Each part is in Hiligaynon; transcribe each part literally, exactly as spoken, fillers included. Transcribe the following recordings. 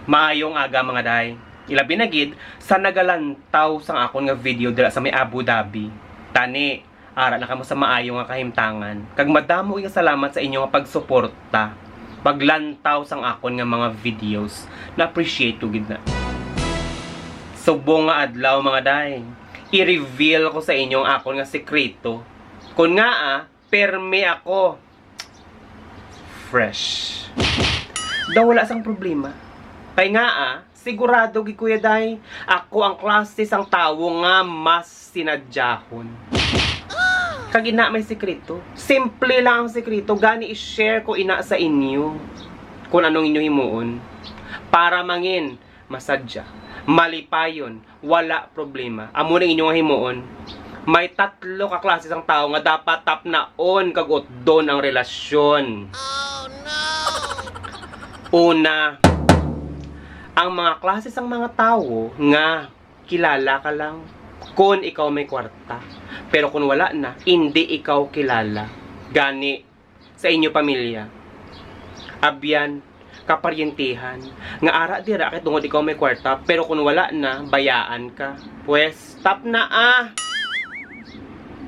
Maayong aga, mga day. Ilabi na gid sa nagalantaw sang akon nga video dira sa may Abu Dhabi. Tani, ara na kamo sa maayo nga kahimtangan. Kag madamo nga salamat sa inyo nga pagsuporta, paglantaw sang akon nga mga videos. Na-appreciate ko gid na. Subong nga adlaw, mga day, i-reveal ko sa inyo ang akon nga sekreto. Kun ngaa, permi ako fresh. Daw wala sang problema. Kay ngaa, sigurado gid, kuya, day, ako ang klase sang tawo nga mas sinadyahon. Kag ina may sikreto. Simple lang ang sikreto, gani i-share ko ina sa inyo kung anong inyo himuon para mangin masadya, malipayon, wala problema. Amo na inyo nga himuon. May tatlo ka klase sang tawo nga dapat tapnaon kag utdon ang relasyon. Una, ang mga klase sang mga tawo nga kilala ka lang kon ikaw may kwarta, pero kon wala na, indi ikaw kilala. Gani, sa inyo pamilya, abyan, kaparyentihan, nga ara dira kay tungod ikaw may kwarta, pero kun wala na, bayaan ka. Pwes, stop na, ah!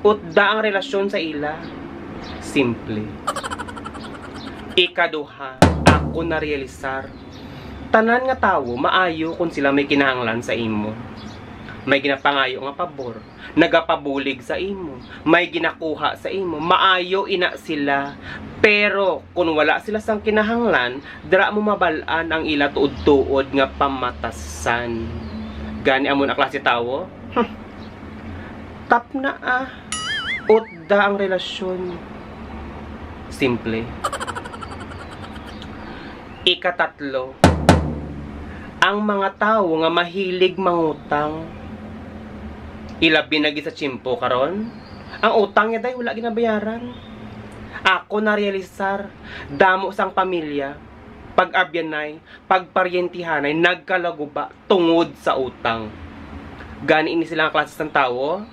Utda ang relasyon sa ila. Simple. Ikaduha, ako na-realisar, tanan nga tawo maayo kung sila may kinahanglan sa imo. May ginapangayo nga pabor, nagapabulig sa imo, may ginakuha sa imo, maayo ina sila. Pero kun wala sila sang kinahanglan, dira mo mabal-an ang ila tuod-tuod nga pamatasan. Gani amo na klase tawo? Hmm. Tap na, ah. Utda ang relasyon. Simple. Ikatatlo, ang mga tawo nga mahilig mangutang. Ilabi na gid sa tiyempo karon, ang utang niya, day, wala ginabayaran. Ako na-realisar, damo sang pamilya, pag-abyanay, pagparyentihanay, nagkalaguba tungod sa utang. Gani ini sila nga klase sang tawo,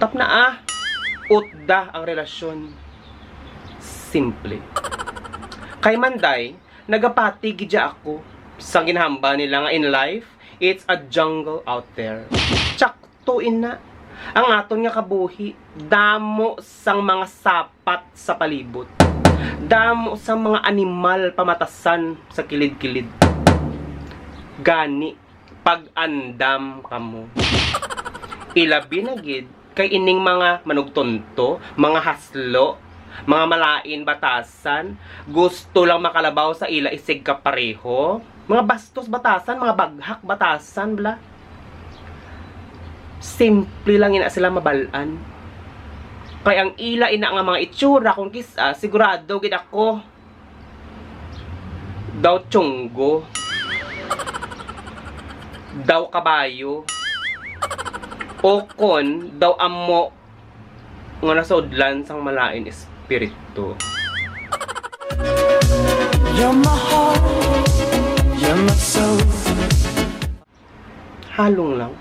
tap na, ah, utda ang relasyon. Simple. Kay man, day, nagapati gid ako sa ginahambal nila nga in life, it's a jungle out there. Tsakto ina. Ang aton nga kabuhi, damo sang mga sapat sa palibot. Damo sang mga animal pamatasan sa kilid-kilid. Gani, pag-andam kamo. Ilabi na gid kay ining mga manugtunto, mga haslo, mga malain batasan, gusto lang makalabaw sa ila isigkapareho. Mga bastos batasan, mga baghak batasan, bala. Simple lang ina sila mabal-an. Kay ang ila ina nga mga itsura, kung kis-a, sigurado gid ako, daw tiyunggo, daw kabayo, o kon daw amo nga nasudlan sang malain espiritu. You're my heart, you're my soul. Halong lang.